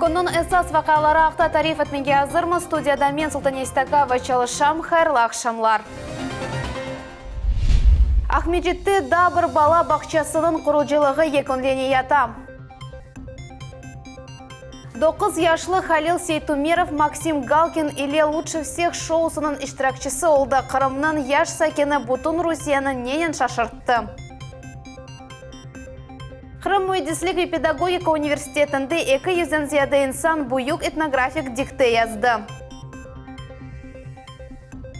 Künniñ esas vaqiaları aqta tarif etmege azırmız. Studiyada men, Sultane İstakova, çalışam. Hayırlı aqşamlar! Aqmescitte daa bir bala bağçasınıñ qurucılığı yekünleneyata. Doquz yaşlı Halil Seytumerov Maksim Galkin ile Lutşe vseh şousınıñ iştirakçisi oldı. Qırımnıñ yaş sakini bütün Rusiyeni nenen şaşırttı? Qırım müendislik ve pedagogika universitetinde eki yüzden ziyade insan büyük etnografik dikte yazdı.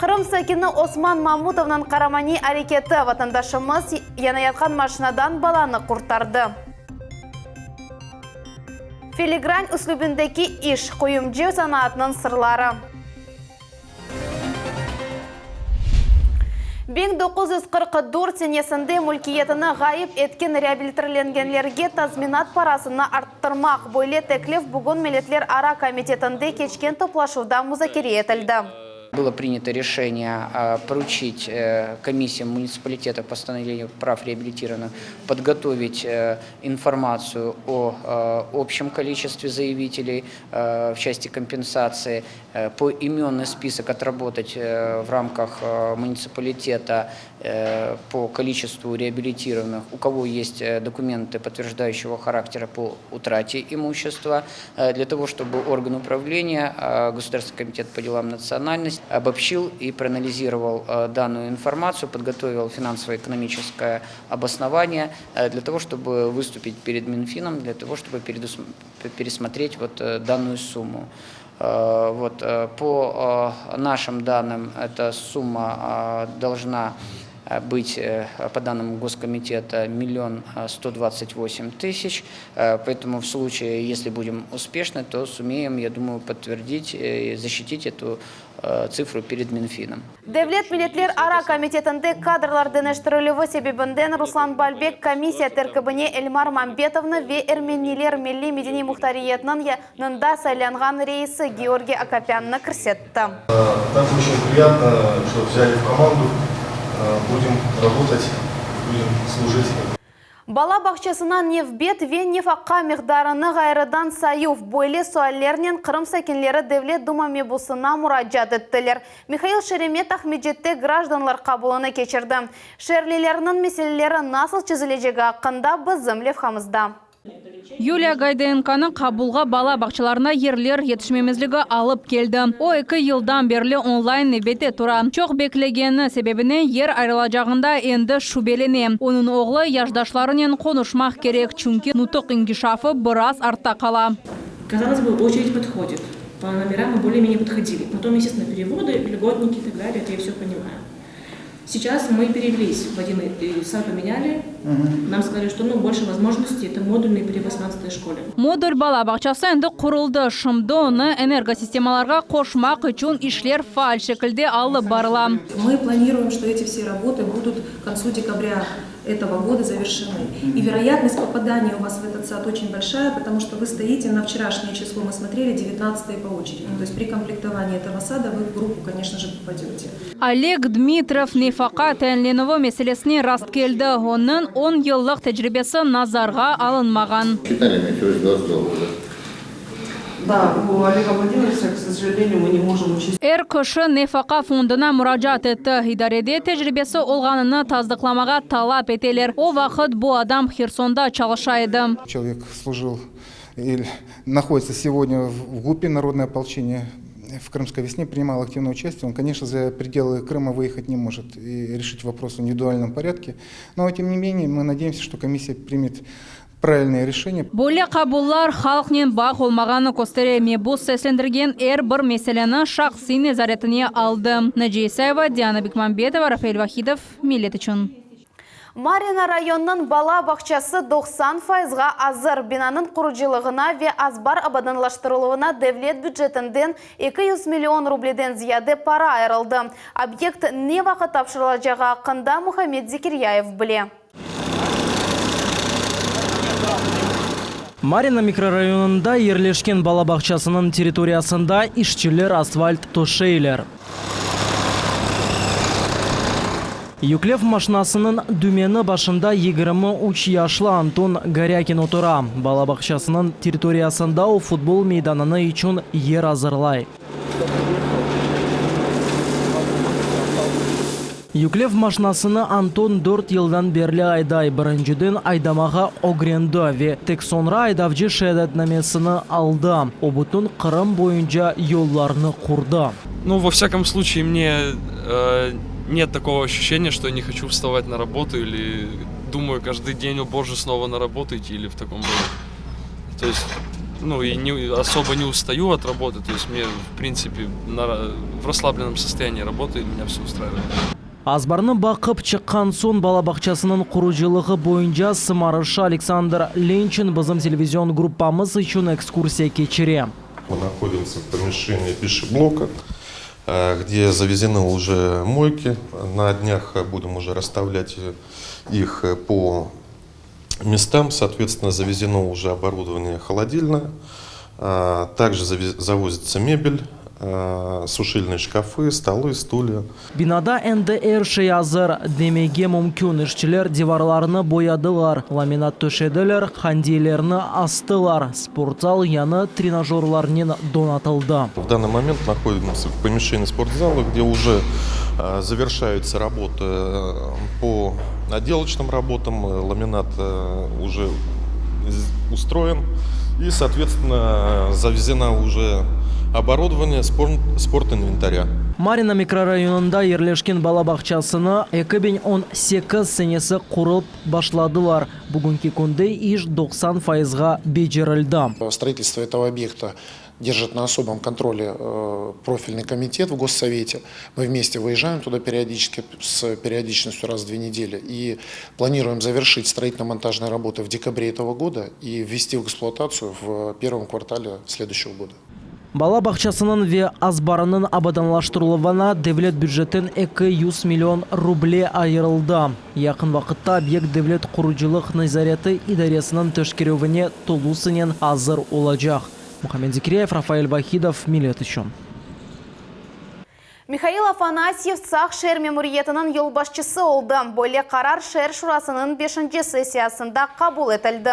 Qırım sakini Osman Mamutovnıñ qaramaniy areketi, vatandaşımız yanayatqan maşinadan balanı qurtardı. Filigran üslübindeki iş, quyumcı sanaatınıñ sırları. 1944 senesinde mülkiyetini ğayıp etken reabilitirlengenlerge tazminat parasını arttırmaq, böyle teklif bugün Milletlerara komitetinde keçken toplaşuvda muzakere etildi. Было принято решение поручить комиссиям муниципалитета по восстановлению прав реабилитированных подготовить информацию о общем количестве заявителей в части компенсации, поименный список отработать в рамках муниципалитета по количеству реабилитированных, у кого есть документы подтверждающего характера по утрате имущества, для того, чтобы орган управления, Государственный комитет по делам национальности, обобщил и проанализировал данную информацию, подготовил финансово-экономическое обоснование для того, чтобы выступить перед Минфином, для того, чтобы пересмотреть вот данную сумму. Вот, по нашим данным, эта сумма должна быть, по данным Госкомитета, миллион 128 тысяч. Поэтому в случае, если будем успешны, то сумеем, я думаю, подтвердить и защитить эту цифру перед Минфином. Devlet milletlerara komitetinde kadrlar deñiştirilüvi sebebinden Ruslan Balbek komissiya terkibine Elmar Mambetovnı ve ermeniler milliy-medeniy muhtariyetiniñ yanında saylanğan reisi Georgiy Akopânnı kirsetti. Tak oçen priyatno, çto vzâli v komandu, budem rabotat, budem slujit. Bala bağçasına nevbet ve nefaqa miqdarını ğayrıdan sayuv, böyle suallernen Qırım sakinleri Devlet Duma mebusına muracaat ettiler. Mihail Şeremet Aqmescitte grajdanlar qabulını keçirdi. Şeerlilerniñ meseleleri nasıl çezilecegi aqqında bizim levhamızda. Yuliya Gaydenkonı qabulğa bala bağçalarına yerler yetişmemezligi alıp keldi. O, eki yıldan berli onlayn nevbette tura. Çoq beklegeni sebebinden yer ayırılacağında endi şübelene. Onıñ oğlu yaşdaşlarınen qonuşmaq kerek, çünki nutuq inkişafı biraz artta qala. Казалось бы, очередь подходит. По номерам мы более-менее подходили. Потом, естественно, переводы, льготники и так далее, это я все понимаю. Сейчас мы перевелись в один сад поменяли, нам сказали, что, ну, больше возможностей, это модульный при восемнадцатой школе. Modul bala bağçası endi quruldı, şimdi onı energosistemalarğa qoşmaq içün işler faal şekilde alıp barıla. Мы планируем, что эти все работы будут к концу декабря этого года завершены. И вероятность попадания у вас в этот сад очень большая, потому что вы стоите на вчерашнее число, мы смотрели, девятнадцатые по очереди. То есть при комплектовании этого сада вы в группу, конечно же, попадете. Oleg Dmitrov nefaqa tayinlenüvi meselesine rastkeldi, onıñ on yıllıq tecribesi nazarğa alınmağan. Считали мы через 22 года. Да, у Олега Владимировича, к сожалению, мы не можем учесть. Er kişi Nefaqa fonduna muracaat etti, idarede tecribesi olğanını tasdıqlamağa talap eteler. O vaqıt bu adam Hersonda çalışa edi. Человек служил или находится сегодня в ГУПе Народное ополчение, в Крымской весне принимал активное участие. Он, конечно, за пределы Крыма выехать не может и решить вопрос в индивидуальном порядке. Но, тем не менее, мы надеемся, что комиссия примет правильное решение. Böyle qabullar halqnen bağ olmağanı köstere, mebus seslendirgen er bir meseleni şahsiy nezaretine aldı. Naciye İsayeva, Diana Bekmambetova, Rafael Vahidov, Millet içün. Marina rayonınıñ bala bağçası 90 fayızğa azır. Binanıñ qurucılığına ve azbar abadanlaştırıluvına devlet bücetinden 200 million rubleden ziyade para ayırıldı. Obyekt ne vaqıt tapşırılacağı aqqında Muhammed Zekiryayev bile. Marina mikrorayonında yerleşken bala bağçasınıñ territoriyasında işçiler asfalt töşeyler. Yüklev maşinasınıñ dümeni başında 23 yaşlı Anton Gorâkin otura. Bala bağçasınıñ territoriyasında o futbol meydanını içün yer azırlay. Yüklev maşinasını Anton dört yıldan berli ayday. Birinciden aydamağa ögrendi ve tek soñra aydavcı şeadetnamesini aldı. O bütün Qırım boyunca yollarnı qurdı. Ну, во всяком случае, мне нет такого ощущения, что я не хочу вставать на работу или думаю каждый день, о боже, снова на работу идти или в таком роде. То есть, ну, и не, особо не устаю от работы, то есть мне, в принципе, в расслабленном состоянии работаю, и меня все устраивает. Azbarnı baqıp çıqqan soñ bala bağçasınıñ qurucılığı boyunca sımarışçı Aleksandr Lençin bizim televizion gruppamız içün ekskursiya keçire. Мы находимся в помещении пищеблока, где завезены уже мойки. На днях будем уже расставлять их по местам. Соответственно, завезено уже оборудование холодильное. Также завозится мебель, сушильные шкафы, столы, стулья. Binada endi er şey azır demege mümkün. İşçiler divarlarnı boyadılar, laminat töşediler, qandillerni astılar. Sportzal yañı trenajörlarnen donatıldı. В данный момент находимся в помещении спортзала, где уже завершаются работы по отделочным работам. Ламинат уже устроен и, соответственно, завезено уже оборудование спорт инвентаря. Марина mikrorayonında yerleşken bala bağçasını 2018 senesi qurıp başladılar. Bugünki künde iş 90 fayızğa becerildi. Строительство этого объекта держит на особом контроле профильный комитет в Госсовете. Мы вместе выезжаем туда периодически, с периодичностью раз в 2 недели, и планируем завершить строительно-монтажные работы в декабре этого года и ввести в эксплуатацию в первом квартале следующего года. Bala bağçasınıñ ve azbarınıñ abadanlaştırıluvına devlet bücetten 200 million ruble ayırıldı. Yaqın vaqıtta obyekt devlet qurucılıq nezareti idaresiniñ teşkerüvine tolusınen azır olacaq. Muhammed Zikriyev, Rafael Vahidov, Millet içün. Михаил Афанасьев Saq şeer memuriyetiniñ yolbaşçısı oldı. Böyle qarar şeer şurasınıñ 5 sessiyasında qabul etildi.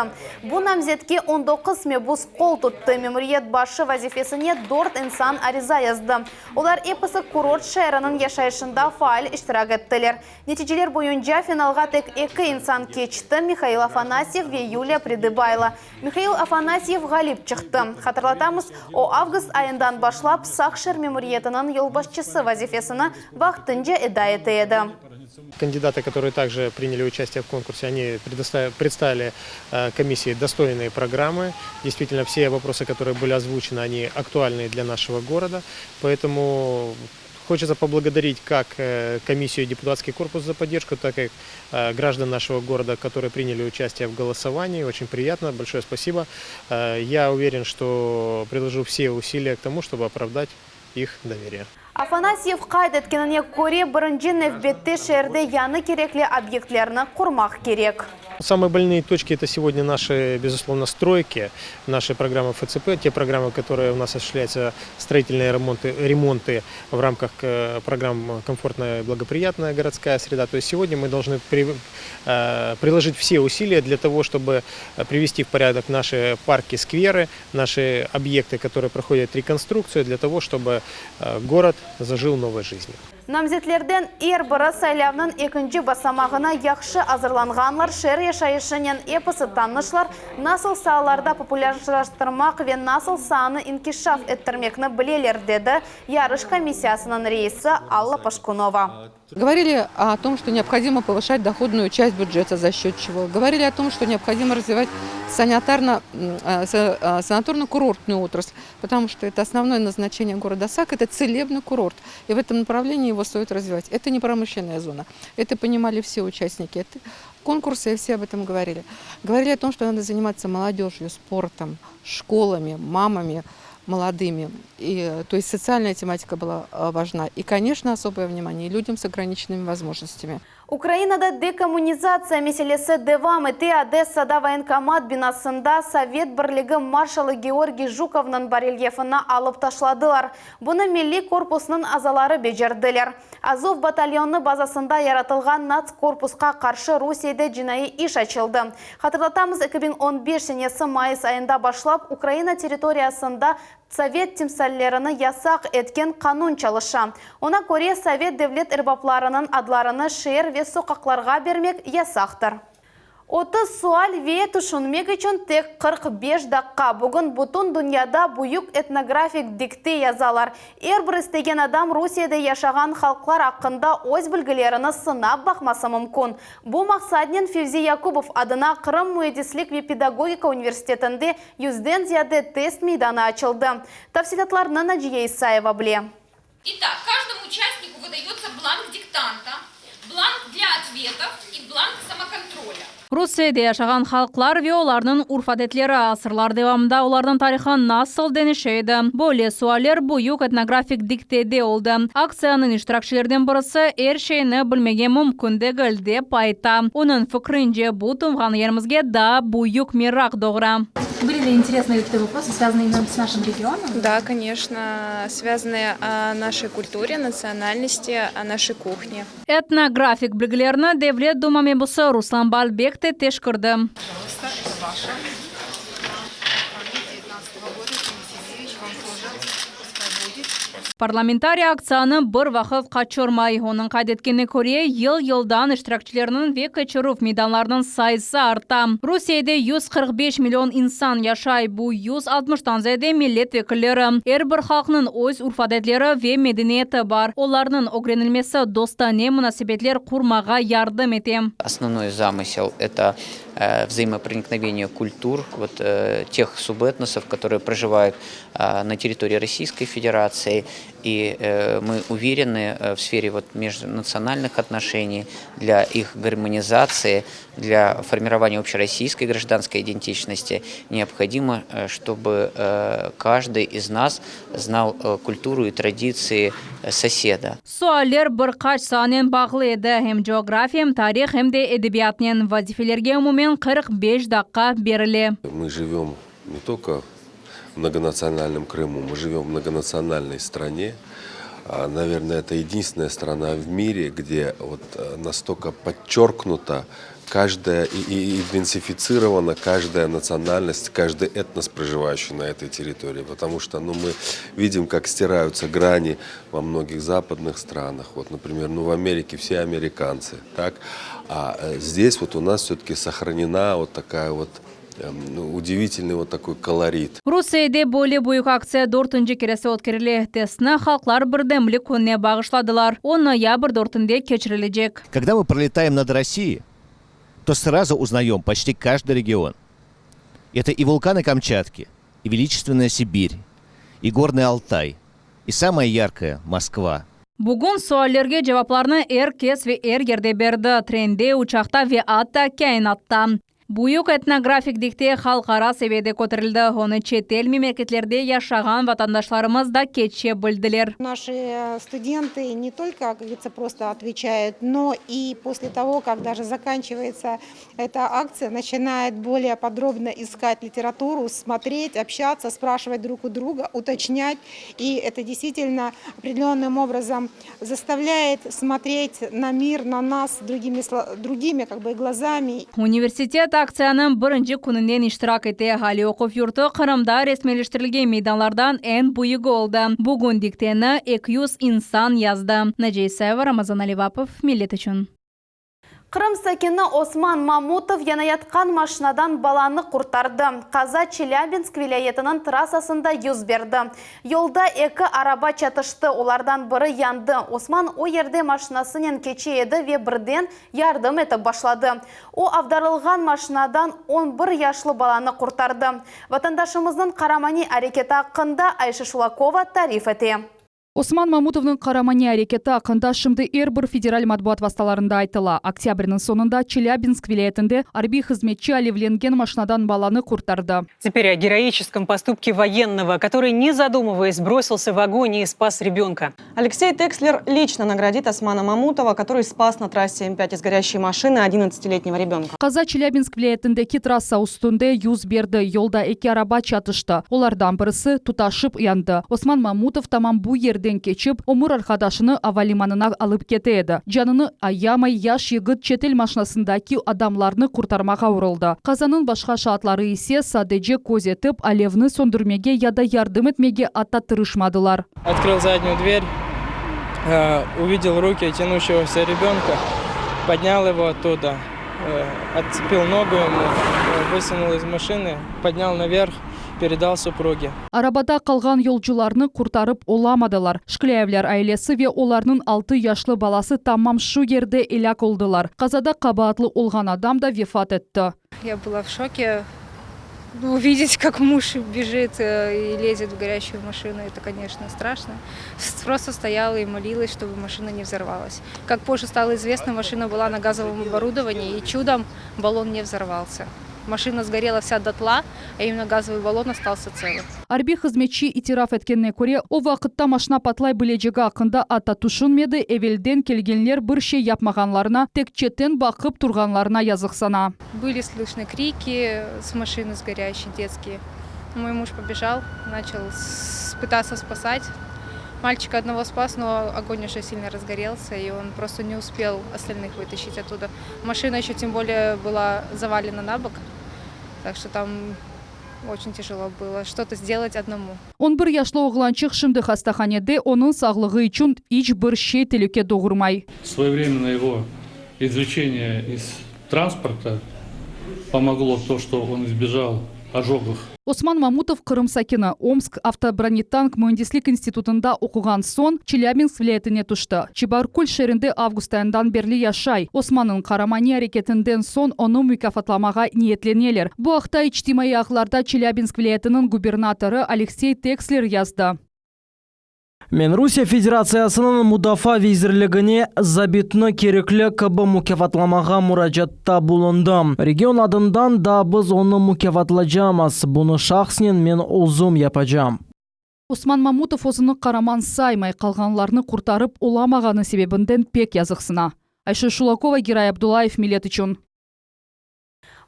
Bu namzetke 19 mebus qol tuttı. Memuriyet başı vazifesine 4 insan ariza yazdı. Olar episi kurort şeeriniñ yaşayışında faal iştirak ettiler. Neticeler boyunca finalğa tek eki insan keçti Михаил Афанасьев ve Юлия Придыбайло. Михаил Афанасьев ğalip çıqtı. Hatırlatamız, o avgust ayından başlap Saq şeer memuriyetiniñ yolbaşçısı vazifesini vaqtınca eda ete edi. Кандидаты, которые также приняли участие в конкурсе, они представили комиссии достойные программы. Действительно, все вопросы, которые были озвучены, они актуальны для нашего города. Поэтому хочется поблагодарить как комиссию и депутатский корпус за поддержку, так и граждан нашего города, которые приняли участие в голосовании. Очень приятно, большое спасибо. Я уверен, что приложу все усилия к тому, чтобы оправдать их доверие. Афанасьев qayd etkenine köre birinci nevbette şeerde yañı kerekli obyektlerni qurmaq kerek. Самые больные точки это сегодня наши, безусловно, стройки, наши программы ФЦП, те программы, которые у нас осуществляются, строительные ремонты, ремонты в рамках программ «Комфортная и благоприятная городская среда». То есть сегодня мы должны приложить все усилия для того, чтобы привести в порядок наши парки, скверы, наши объекты, которые проходят реконструкцию, для того, чтобы город зажил новой жизнью. Namzetlerden er biri saylavnıñ ekinci basamağına yahşı azırlanğanlar şeer yaşayışınen episi tanışlar nasıl saalarda populârlaştırmaq ve nasıl saanı inkişaf ettirmekni bileler dedi yarış komissiyasınıñ reisi Алла Пашкунова. Говорили о том, что необходимо повышать доходную часть бюджета за счет чего. Говорили о том, что необходимо развивать санитарно, санаторно-курортную отрасль, потому что это основное назначение города Сак, это целебный курорт. И в этом направлении его стоит развивать. Это не промышленная зона. Это понимали все участники это конкурса, и все об этом говорили. Говорили о том, что надо заниматься молодежью, спортом, школами, мамами, молодыми. И, то есть социальная тематика была важна. И, конечно, особое внимание людям с ограниченными возможностями. Ukrainada dekommunizatsiya meselesi devam ete. Odessada voyenkomat binasında Sovet Birligi marşalı Georgiy Jukovnıñ barelyefini alıp taşladılar. Bunı Milliy korpusnıñ azaları becerdiler. Azov batalyonı bazasında yaratılğan Natskorpusqa qarşı Rusiyede cinaiy iş açıldı. Hatırlatamız, 2015 senesi mayıs ayında başlap Ukraina territoriyasında sovet timsallerini yasaq etken qanun çalışa. Oña köre, sovet devlet erbaplarınıñ adlarını şeer ve soqaqlarğa bermek yasaqtır. 30 sual ve tüşünmek içün tek 45 daqqa. Bugün bütün dünyada büyük etnografik dikte yazalar. Er bir istegen adam Rusiyede yaşağan halqlar aqqında öz bilgilerini sınap baqması mümkün. Bu maqsadnen Fevzi Yakubov adına Qırım müendislik ve pedagogika universitetinde yüzden ziyade test meydanı açıldı. Tafsilâtlarnı Naciye İsayeva bile. Итак, каждому участнику выдается бланк диктанта, бланк для ответов и бланк самоконтроля. Rusiyede yaşağan halqlar ve olarnıñ urf-adetleri asırlar devamında olarnıñ tarihı nasıl deñişe edi? Böyle sualler büyük etnografik diktede oldı. Aktsiyanıñ iştirakçilerden birisi er şeyni bilmege mümkün degil, dep ayta. Onıñ fikrince, bu tuvğan yerimizge daa büyük meraq doğura. Были ли интересные какие-то вопросы, связанные именно с нашим регионом? Да, конечно, связанные о нашей культуре, национальности, о нашей кухне. Etnografik bilgilerni Devlet Duma mebusı Ruslan Balbek te teşkerdi. Пожалуйста, это ваше. 19 года, Сергеевич, вам тоже. Пускай будет. Parlamentariy aktsiyanı bir vaqıt qaçırmay. Onıñ qayd etkenine köre, yıl-yıldan iştirakçilerniñ ve keçirüv meydanlarınıñ sayısı arta. Rusiyede 145 million insan yaşay, bu 160-tan ziyade millet vekilleri. Er bir halqnıñ öz urf-adetleri ve medeniyeti bar. Olarnıñ ögrenilmesi dostane munasebetler qurmağa yardım ete. Основной замысел – это взаимопроникновение культур, вот, тех субэтносов, которые проживают на территории Российской Федерации. И мы уверены, в сфере вот, межнациональных отношений, для их гармонизации, для формирования общероссийской гражданской идентичности необходимо, чтобы каждый из нас знал культуру и традиции соседа. Sualler bir qaç saanen bağlı edi: em coğrafiya, em tarih, em de edebiyatnen. Vazifelerge umumen 45 daqqa berile. Мы живем не только в многонациональном Крыму, мы живем в многонациональной стране. Наверное, это единственная страна в мире, где вот настолько подчеркнута каждая и идентифицирована каждая национальность, каждый этнос, проживающий на этой территории. Потому что, ну, мы видим, как стираются грани во многих западных странах. Вот, например, ну, в Америке все американцы, так? А здесь вот у нас все-таки сохранена вот такая вот ну, удивительный вот такой колорит. Rusiyede böyle büyük aktsiya dörtünci keresi ötkerile. Testni Halqlar birdemlik kününe bağışladılar. O noyabr 4-nde keçirilecek. Когда мы пролетаем над Россией, то сразу узнаем почти каждый регион. Это и вулканы Камчатки, и величественная Сибирь, и горный Алтай, и самая яркая Москва. Bugün suallerge cevaplarnı er kes ve er yerde berdi. Trende, uçaqta ve atta kâinatta. Büyük etnografik dikte halqara seviyede köterildi. Onı çetel memleketlerde yaşağan vatandaşlarımız da keçe bildiler. Наши студенты не только, как говорится, просто отвечают, но и после того, как даже заканчивается эта акция, начинают более подробно искать литературу, смотреть, общаться, спрашивать друг у друга, уточнять. И это действительно определенным образом заставляет смотреть на мир, на нас другими как бы, глазами. Universitet aktsiyanıñ birinci kününden iştirak ete. Aliy oquv yurtu Qırımda resmiyleştirilgen meydanlardan eñ büyügi oldı. Bugün dikteni 200 insan yazdı. Naciye İsayeva, Ramazan Alivapov, Millet içün. Qırım sakini Osman Mamutov yanayatqan maşinadan balanı qurtardı. Qaza Çelâbinsk vilâyetiniñ trassasında yüz berdi. Yolda eki araba çatıştı, olardan biri yandı. Osman o yerde maşinasınen keçe edi ve birden yardım etip başladı. O, avdarılğan maşinadan 11 yaşlı balanı qurtardı. Vatandaşımıznıñ qaramaniy areketi aqqında Ayşe Şulakova tarif ete. Osman Mamutovnıñ qaramaniy areketi aqqında şimdi er bir federal matbuat vastalarında aytıla. Oktâbrniñ soñunda Çelâbinsk vilâyetinde arbiy hızmetçi alevlengen maşinadan balanı qurtardı. Teper o geroiçeskom postupke voyennogo, kotorıy, ne zadumıvayas, brosılsâ v ogon i spas rebönka. Aleksey Teksler liçno nagradit Osmana Mamutova, kotorıy spas na trasse M-5 iz gorâşçey maşiny odinnadtsatiletnego rebönka. Qaza Çelâbinsk vilâyetindeki trassa üstünde yüz berdi. Yolda eki araba çatıştı. Olardan birisi tutaşıp yandı. Osman Mamutov tamam bu yerden keçip, ömür arqadaşını avalimanına alıp kete edi. Canını ayamay, yaş yigit çetel maşinasındaki adamlarnı qurtarmağa uruldı. Qazanıñ başqa şaatları ise sadece köz etip, alevni söndürmege ya da yardım etmege atta tırışmadılar. Otkrıl zadnюю dver, uvidel ruki tянущегося ребёнка, podнял его ottуда, ottsepil nogu ему, vısунул iz maşiny, podнял naverh, peredal supruge. Arabada qalğan yolcularnı qurtarıp olamadılar. Şklâyevler ailesi ve olarnıñ altı yaşlı balası tamam şu yerde elâk oldılar. Qazada qabaatlı olğan adam da vefat etti. Ya была в şoke. Uvidet, kak muj bejit i lezet v gorâşçuyu maşinu, eto, koneçno, straşno. Prosto stoyala i molilas, ştoby maşina ne vzorvalas. Kak pozje stalo izvestno, maşina byla na gazovom oborudovanii, i çudom ballon ne vzorvalsâ. Maşina sgorela vsâ dotla, a imенно gazovıy ballon ostalsâ tselıy. Arbiy hızmetçi itiraf etkenine köre, o vaqıtta maşina patlay bilecegi aqqında atta tüşünmedi, evelden kelgenler bir şey yapmağanlarına, tek çetten baqıp turğanlarına yazıqsana. Были slышны kriki s maşiny sgorâşçey detskiye. Moy muj pobejal, načal pıtаться spasat. Malçika odnogo spas, no ogon uje silno razgorelsâ, i on prosto ne uspel ostalnych vytaşçit ottuda. Maşina eşçe tem bolee byla zavalena na bok, tak çto tam oçen tâjelo bylo çto-to sdelat odnomu. On bir yaşlı oğlançıq şimdi hastahanede, onıñ sağlığı içün iç bir şey telüke doğurmay. Svoyevremennoye ego izvlečeniye iz transporta pomoglo to, çto on izbejal ojogov. Osman Mamutov Qırım sakini, Omsk avtobronetank müendislik institutında oquğan soñ, Çelâbinsk vilâyetine tüşti. Çebarkul şeerinde avgust ayından berli yaşay. Osmannıñ qaramaniy areketinden soñ onı mukâfatlamağa niyetleneler. Bu aqta içtimaiy ağlarda Çelâbinsk vilâyetiniñ gubernatorı Aleksey Teksler yazdı. Men Rusiye Federatsiyasınıñ Mudafaa vezirligine zabitni kerekli kibi mukâfatlamağa muracaatta bulundım. Region adından da biz onı mukâfatlacamız, bunı şahsnen men özüm yapacam. Osman Mamutov özüni qaraman saymay, qalğanlarnı qurtarıp olamağanı sebebinden pek yazıqsına. Ayşe Şulakova, Giray Abdullayev, Millet içün.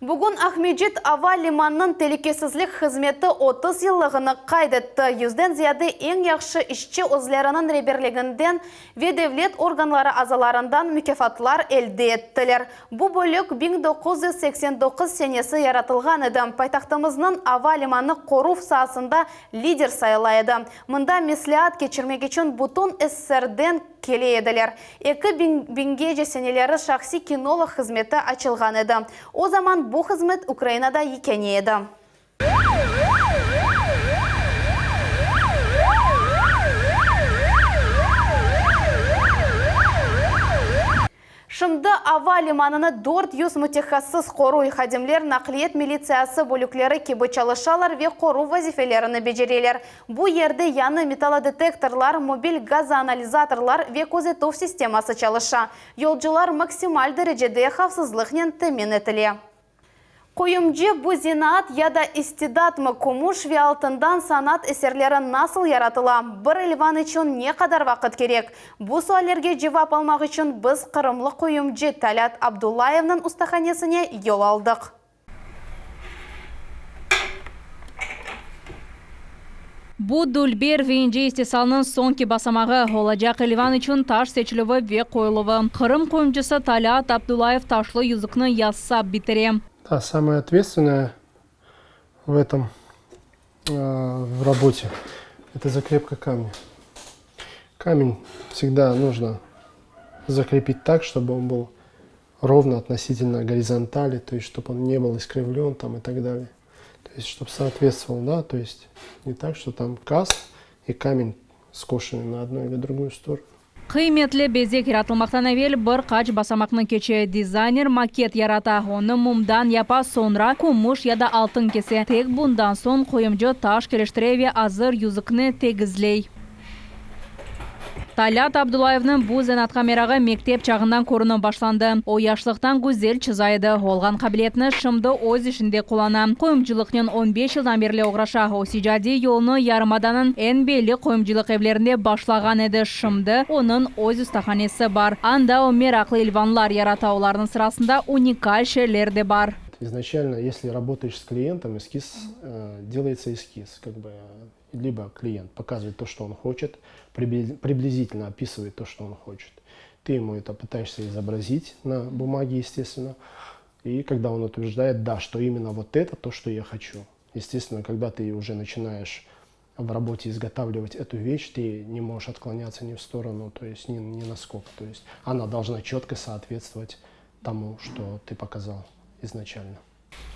Bugün Aqmescit ava limanınıñ telükesizlik hızmeti 30 yıllığını qayd etti. Yüzden ziyade eñ yahşı işçi özleriniñ reberliginden ve devlet organları azalarından mukâfatlar elde ettiler. Bu bölük 1989 senesi yaratılğan edi. Paytahtımıznıñ ava limanı qoruv saasında lider sayıla edi. Mında mesleat keçirmek içün bütün SSRden Kele ediler. Eki biñgece seneleri şahsiy kinolog hızmeti açılğan edi. O zaman bu hızmet Ukrainada yekâne edi. Şimdi ava limanını 400 mütehassıs qoruy, hadimler naqliyet militsiyası bölükleri kibi çalışalar ve qoruv vazifelerini becereler. Bu yerde yañı metallodetektorlar, mobil gazoanalizatorlar ve közetüv sisteması çalışa. Yolcular maksimal derecede havfsızlıqnen temin etile. Quyumcı, bu zenaat ya da istidatmı? Kümüş ve altından sanat eserleri nasıl yaratıla? Bir elvan içün ne qadar vaqıt kerek? Bu suallerge cevap almaq içün biz qırımlı quyumcı Talât Abdullayevniñ ustahanesine yol aldıq. Bu dülber ve ince istisalnıñ soñki basamağı olacaq elvan içün taş seçilüvi ve qoyuluvı. Qırım quyumcısı Talât Abdullayev taşlı yüzükni yasap bitire. Da, samoye otvetstvennoye v etom, v rabote, eto zakrepka kamnya. Kamen vsegda nujno zakrepit tak, ştoby on byl rovno otnositelno gorizontali, to est ştob on ne byl iskrivlën tam i tak dalее. To est ştob sootvetstvoval, da, to est ne tak, şto tam kast i kamen skoşenıy na odnu ili druguyu storonu. Qıymetli bezek yaratılmaqtan evel bir qaç basamaqnı keçe. Dizayner maket yarata, onı mumdan yapa, soñra kümüş ya da altın kese. Tek bundan soñ quyumcı taş keliştire ve azır yüzükni tegizley. Talât Abdullayevniñ bu zenaatqa merağı mektep çağından körünip başlandı. O, yaşlıqtan güzel çıza edi. Olğan qabiliyetini şimdi öz işinde qullana. Qoyumcılıqnen on beş yıldan berli oğraşa. Öz icadiy yolunı yarımadanıñ eñ belli qoyumcılıq evlerinde başlağan edi. Şimdi onıñ öz ustahanesi bar. Anda o, meraqlı ilvanlar yarata, olarnıñ sırasında unikal şeyler de bar. Iznaçalno, esli rabotaeş s klientom, eskiz, delayetsya eskiz, kak bı, Libo klient pokazıvaet to, çto on hoçet, priblizitelno opisıvaet to, çto on hoçet. Tı emu eto pıtaeşsâ izobrazit na bumage, estestvenno, i kogda on utverjdaet, da, çto imenno vot eto to, çto ya hoçu. Estestvenno, kogda tı uje naçinaeş v rabote izgotavlivat etu veşç, tı ne možeş otklonâtsâ ni v storonu, to est ni ni na skolko, to est ona dolžna çötko sootvetstvovatь tomu, çto tı pokazal iznaçalno.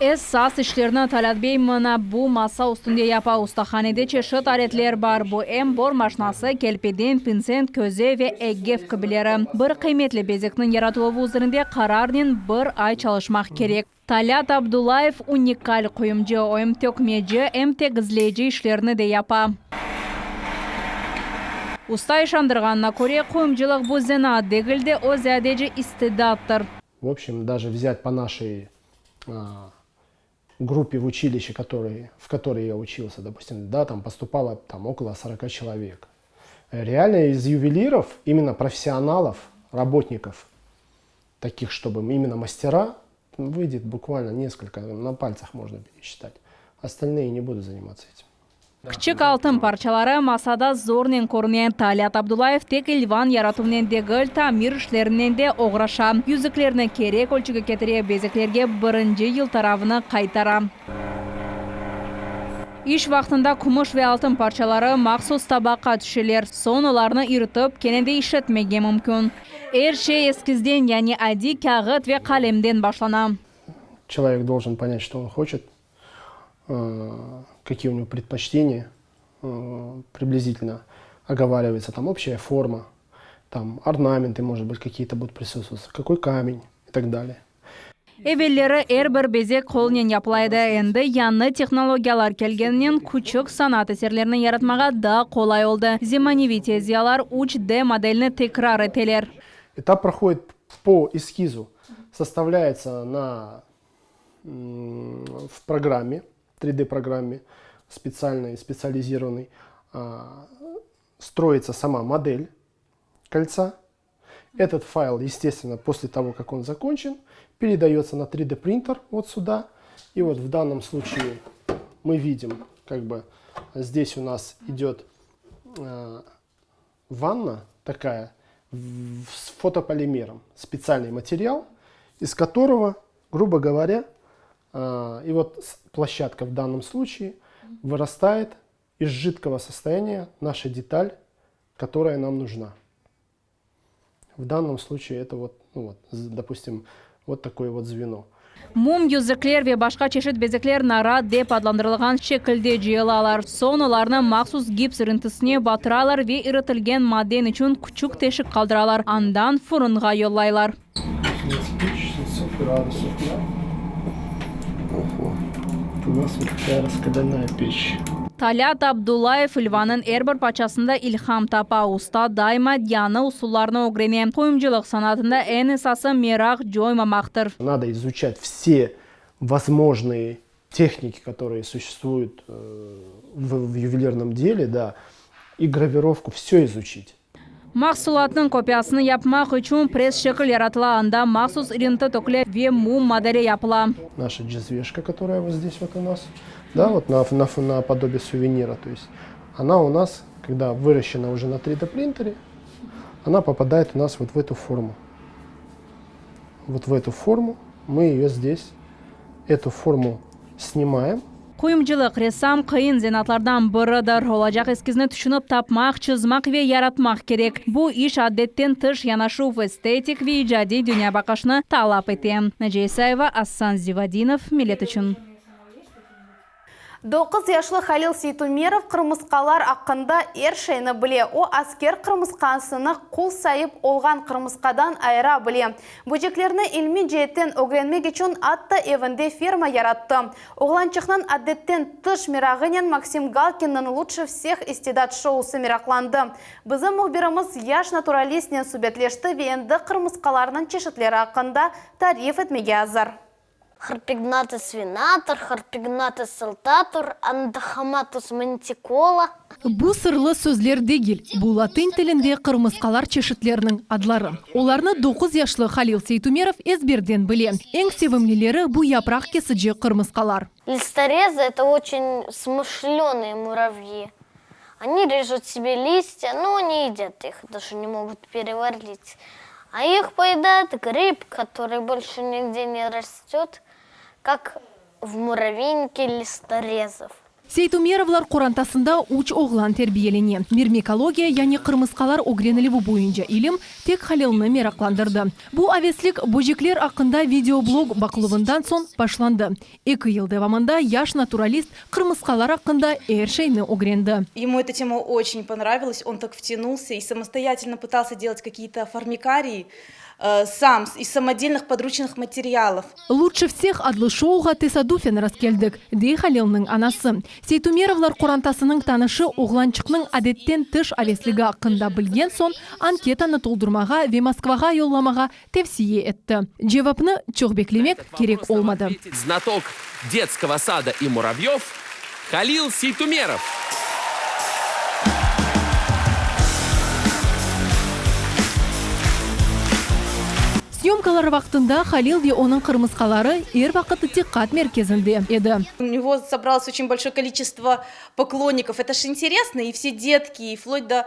Esas işlerni Talât bey mına bu masa üstünde yapa. Ustahanede çeşit aletler bar, bu em bor maşnası, kelpeden, pinsent, köze ve eggef kibileri. Bir qıymetli bezekniñ yaratıluvı üzerinde qararnen bir ay çalışmaq kerek. Talât Abdullayev unikal quyumcı, o em tökmeci, em tegizleyici işlerni de yapa. Usta işandırğanına köre, quyumcılıq bu zenaat degil de, o ziyadece istidattır. V obşem, daje vzyat po našey gruppe v učilişçe, kotoryy, v kotoryy ya učilsâ, dopustim, da, tam postupalo tam okolo soroka çelovek. Realno iz yuvelirov, imenno professionalov, rabotnikov, takih, çtoby imenno mastera, vıydet bukvalno neskolko, na paltsah mojno peresçitat. Ostalnıye ne budut zanimatsâ etim. Kiçik altın parçaları masada zornen körüne. Talât Abdullayev tek ilvan yaratuvnen degil, tamir işlerinen de oğraşa. Yüzüklerni kerek ölçüge ketire, bezeklerge birinci yıltaravını qaytara. İş vaqtında kümüş ve altın parçaları mahsus tabaqqa tüşeler, soñ olarnı iritip, kene de işletmege mümkün. Er şey eskizden, yani adiy kâğıt ve qalemden başlana. Çelovek doljen ponât, çto on hoçet, Kakiye u nego predpoçteniya, priblizitelno ogovarivaetsâ tam obşçaya forma, tam ornamenty, možet bıt, kakiye-to budut prisutstvovat'sâ, kakoy kamen i tak dalее. Evelleri er bir bezek qolnen yapıla edi, endi yañı tehnologiyalar kelgeninen küçük sanat eserlerini yaratmağa daa qolay oldı. Zemaneviy tezyalar üç D modelini tekrar eteler. Etap prohodit po eskizu, sostavlâyetsâ na v programme, 3D programme spetsialnoy, spetsializirovannoy, stroitsâ sama model koltsa. Etot fayl, estestvenno, posle togo, kak on zakonçen, peredayötsâ na 3D printer vot süda. I vot v dannom sluçae mı vidim, kak bı, zdes u nas idet vanna takaya s fotopolimerom, spetsialnıy material, iz kotorogo, grubo govorâ, i vot ploşçadka v dannom sluçae vırastaet iz jidkogo sostoyaniya naşa detal, kotoraya nam nujna. V dannom sluçae eto vot, nu vot, dopustim, vot takoye vot zveno. Mum yüzükler ve başqa çeşit bezekler narat dep adlandırılğan şekilde cıyılalar. Soñ olarnı mahsus gips irintisine batıralar ve iritilgen maden içün küçük teşik qaldıralar, andan furunğa yollaylar. Talât Abdullayev ilvanıñ er bir parçasında ilham tapa. Usta daima yañı usullarnı ögrene. Qoyumcılıq sanatında eñ esası meraq coymamaqtır. Nado izuçat vse vozmojnıye tehniki, kotorıye suşestvuyut v yuvelirnom dele, da, i gravirovku, vsö izuçit. Mahsulatnıñ kopiyasını yapmaq içün press-şekil yaratıla, anda mahsus irinti töküle ve mum modeli yapıla. Naşa cezveşka, kotoraya vot zdes vot u nas, da, vot na na napodobiye suvenira, to est ona u nas, kogda vıraşçena uje na 3D printere, ona popadayet u nas vot v etu formu. Vot v etu formu, mı eyo zdes, etu formu snimayem. Quyumcılıq, ressam qıyın zenaatlardan biridir. Olacaq eskizni tüşünip tapmaq, çızmaq ve yaratmaq kerek. Bu iş adetten tış yanaşuv, estetik ve icadiy dünyabaqışnı talap ete. Naciye İsayeva, Asan Zivadinov, Millet içün. Doquz yaşlı Halil Seytumerov qırmısqalar aqqında er şeyni bile. O, asker qırmısqasını qul saip olğan qırmısqadan ayıra bile. Böceklerni ilmiy ceetten ögrenmek içün atta evinde ferma yarattı. Oğlançıqnıñ adetten tış merağınen Maksim Galkinniñ Lutşe vseh istidat şousı meraqlandı. Bizim mühbirimiz yaş naturalistnen subetleşti ve endi qırmısqalarnıñ çeşitleri aqqında tarif etmege azır. Harpegnathus venator, Harpegnathus saltator, Andohamatus monticola. Bu sırlı sözler degil, bu latin tilinde qırmısqalar çeşitleriniñ adları. Olarnı doquz yaşlı Halil Seytumerov ezberden bile. Eñ sevimlileri bu yapraq kesici qırmısqalar. Listorezı, это очень смышленые муравьи. Они режут себе листья, но не едят их, даже не могут переварить. А их поедает гриб, который больше нигде не растет, как в муравейнике листорезов. Seytumerovlar qorantasında üç oğlan terbiyelene. Mirmekologiya, yani qırmısqalar ögrenilüvi boyunca ilim, tek Halilni meraqlandırdı. Bu aveslik böcekler aqqında videoblog baqıluvından soñ başlandı. Eki yıl devamında yaş naturalist qırmısqalar aqqında er şeyni ögrendi. Ему эта тема очень понравилась, он так втянулся и самостоятельно пытался делать какие-то формикарии сам из самодельных подручных материалов. Лучше всех adlı şouğa tesadufen rastkeldik, dey Halilniñ anası. Seytumerovlar qorantasınıñ tanışı oğlançıqnıñ adetten tış avesligi aqqında bilgen soñ, anketanı toldurmağa ve Moskvağa yollamağa tevsiye etti. Cevapnı çoq beklemek kerek olmadı. Znatok detskogo sada i muravyev Halil Seytumerov. Syomkalar vaqtında Halil ve onıñ qırmısqaları er vaqıt diqqat merkezinde edi. U nego sobralось oçen bolşoye koliçestvo poklonnikov, eto ж interesno, i vse detki, i vplotь do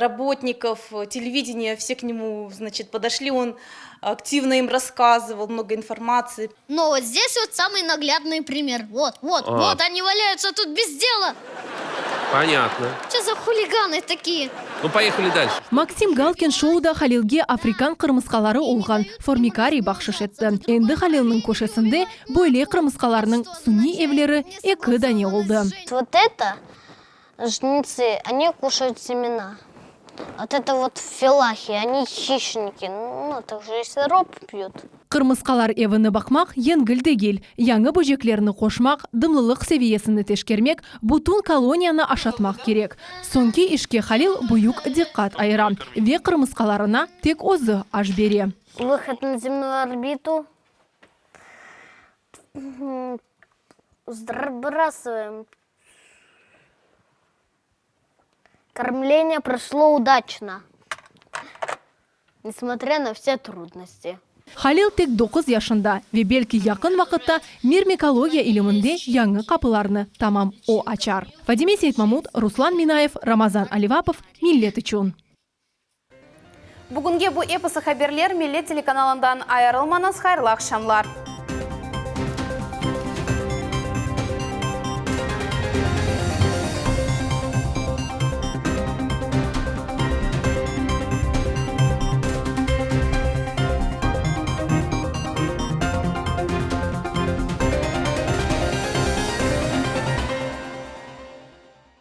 rabotnikov televideniya, vse k nemu, znaçit, podoşli, on aktivno im rasskazyval, mnogo informatsii. No vot zdes vot samıy naglâdnıy primer, vot, vot, vot, oni valyayutsa tut bez dela. Ponâtno. Ço za huliganı takiye? Nu, poyehali dalşe. Maksim Galkin şouda Halilge afrikan qırmısqaları olğan formikariy bahşış etti. Endi Halilniñ köşesinde böyle qırmısqalarnıñ suniy evleri eki dane oldı. Vot eto jnetsı, oni kuşayut semena. Vot eto vot felahi, oni hişniki, nu, takje i sirop pyut. Qırmısqalar evini baqmaq yengil degil. Yañı böceklerni qoşmaq, dımlılıq seviyesini teşkermek, bütün koloniyanı aşatmaq kerek. Soñki işke Halil büyük diqqat ayıra ve qırmısqalarına tek özü aş bere. Vıhod na zemную orbitu sbrasıvaem. Kормление прошло удачно, несмотря на все трудности. Halil tek doquz yaşında ve belki yaqın vaqıtta mirmekologiya iliminde yañı qapılarnı tamam o açar. Fadime Seytmamut, Ruslan Minayev, Ramazan Alivapov, Millet içün. Bugünge bu episi haberler, Millet telekanalından ayırılmañız, hayırlı aqşamlar.